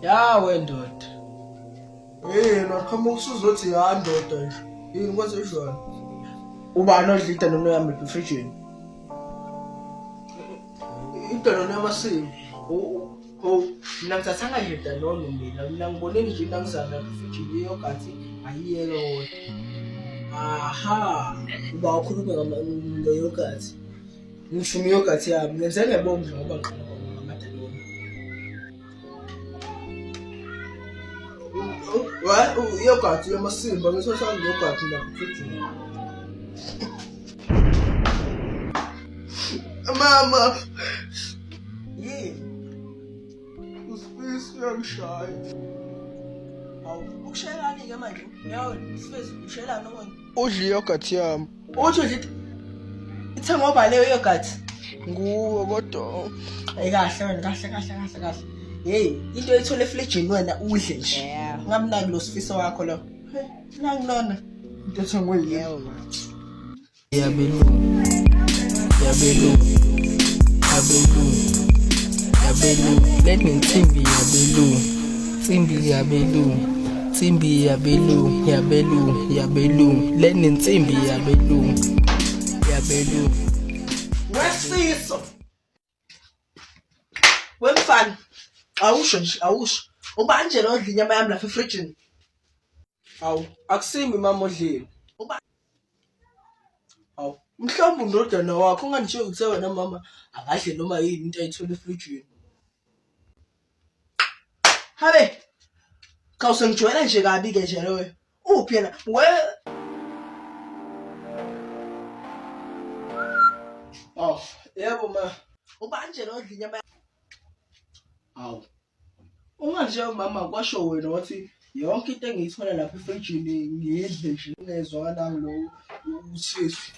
Ya wendoda. Yini waqhamuka usuzothi ya ndoda nje. Yini kwenze njani? Ubani odla iDanone yami efrijini? IDanone yamasiko. Oh, mina ngithathanga nje Danone mina. Mina ngibonile nje into angizana efrijini iyogathi ayiyeke wona. Aha, uba ukhulume ngeyogathi. Ngifuna iyogathi yami. Ngenze ngebomvu nje ngoba ngiqala ngamaDanone. Iyogathi yamasimba ngisosami iyogathi lapha efrijini. Mama. Yini? Usifisi uyangishaya. Hawu, ukushayelani-ke manje? Yawe, Sifezi, ushayelani omunye? Udla iyogathi yami. Uthi udla ithengwa uba leyo yogathi? Nguwe kodwa. Ayi kahle wena, kahle kahle kahle kahle. Hey, into oyithola efrijini wena udle nje. Ungamnaki lo sifiso wakho lo. Hey, nangu lona. Into ethengwe yini? Yebo ma. Yabelungu, yabelungu, yabelungu, yabelungu. Le nensimbi yabelungu, nsimbi yabelungu, nsimbi yabelungu, yabelungu, yabelungu. Le nensimbi yabelungu, yabelungu. Wesifiso. Wemfana, awusho nje, awusho. Ubani nje lo odla inyama yami lapha efrijini? Hawu, akusimi mama odlile. Uba Hawu, mhlawumbe undodana wakho ungangitsheli ukuthi wena mama akadle noma yini into ayithola efrijini. Habe. Cha usengijwayela nje kabi ke nje loyo. Uphi yena? We Oh, yebo ma. Ubani nje lo odla inyama? Hawu. Unganje mama kwasho wena wathi yonke into engiyithola lapha efrijini ngiyidle nje ngezwakala lo usisi.